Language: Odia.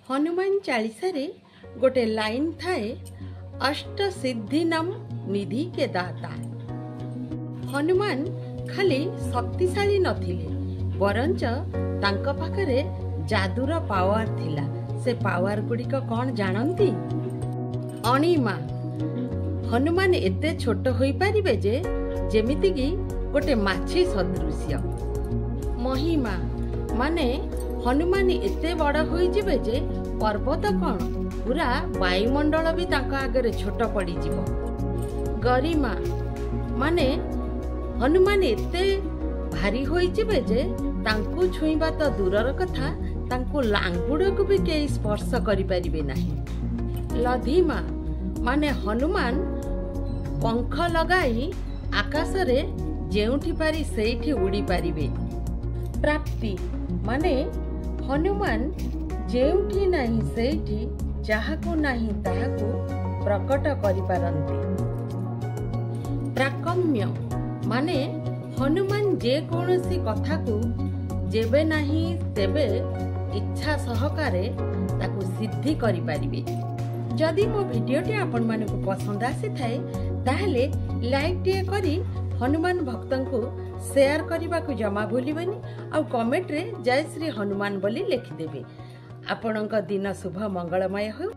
ହନୁମାନ ଚାଳିଶାରେ ଗୋଟେ ଲାଇନ୍ ଥାଏ, ଅଷ୍ଟ ସିଦ୍ଧିନମ୍ ନିଧି କେ ଦାତା। ହନୁମାନ ଖାଲି ଶକ୍ତିଶାଳୀ ନଥିଲେ, ବରଞ୍ଚ ତାଙ୍କ ପାଖରେ ଯାଦୁର ପାୱାର ଥିଲା। ସେ ପାୱାର ଗୁଡ଼ିକ କ'ଣ ଜାଣନ୍ତି? ଅଣିମା, ହନୁମାନ ଏତେ ଛୋଟ ହୋଇପାରିବେ ଯେ ଯେମିତିକି ଗୋଟେ ମାଛି ସଦୃଶ୍ୟ। ମହିମା, ମାନେ ହନୁମାନ ଏତେ ବଡ଼ ହୋଇଯିବେ ଯେ ପର୍ବତ କ'ଣ, ପୁରା ବାୟୁମଣ୍ଡଳ ବି ତାଙ୍କ ଆଗରେ ଛୋଟ ପଡ଼ିଯିବ। ଗରିମା, ମାନେ ହନୁମାନ ଏତେ ଭାରି ହୋଇଯିବେ ଯେ ତାଙ୍କୁ ଛୁଇଁବା ତ ଦୂରର କଥା, ତାଙ୍କୁ ଲାଙ୍ଗୁଡ଼କୁ ବି କେହି ସ୍ପର୍ଶ କରିପାରିବେ ନାହିଁ। ଲଧିମା, ମାନେ ହନୁମାନ ପଙ୍ଖ ଲଗାଇ ଆକାଶରେ ଯେଉଁଠି ପାରି ସେଇଠି ଉଡ଼ିପାରିବେ। ପ୍ରାପ୍ତି, ମାନେ ହନୁମାନ ଯେଉଁଠି ନାହିଁ ସେଇଠି, ଯାହାକୁ ନାହିଁ ତାହାକୁ ପ୍ରକଟ କରିପାରନ୍ତି। ପ୍ରାକମ୍ୟ, ମାନେ ହନୁମାନ ଯେକୌଣସି କଥାକୁ ଯେବେ ନାହିଁ ତେବେ ଇଚ୍ଛା ସହକାରେ ତାକୁ ସିଦ୍ଧି କରିପାରିବେ। ଯଦି ମୋ ଭିଡ଼ିଓଟି ଆପଣମାନଙ୍କୁ ପସନ୍ଦ ଆସିଥାଏ, ତାହେଲେ ଲାଇକ୍ଟିଏ କରି ହନୁମାନ ଭକ୍ତଙ୍କୁ ସେୟାର କରିବାକୁ ଜମା ଭୁଲିବେନି, ଆଉ କମେଣ୍ଟରେ ଜୟ ଶ୍ରୀ ହନୁମାନ ବୋଲି ଲେଖିଦେବେ। ଆପଣଙ୍କ ଦିନ ଶୁଭ ମଙ୍ଗଳମୟ ହେଉ।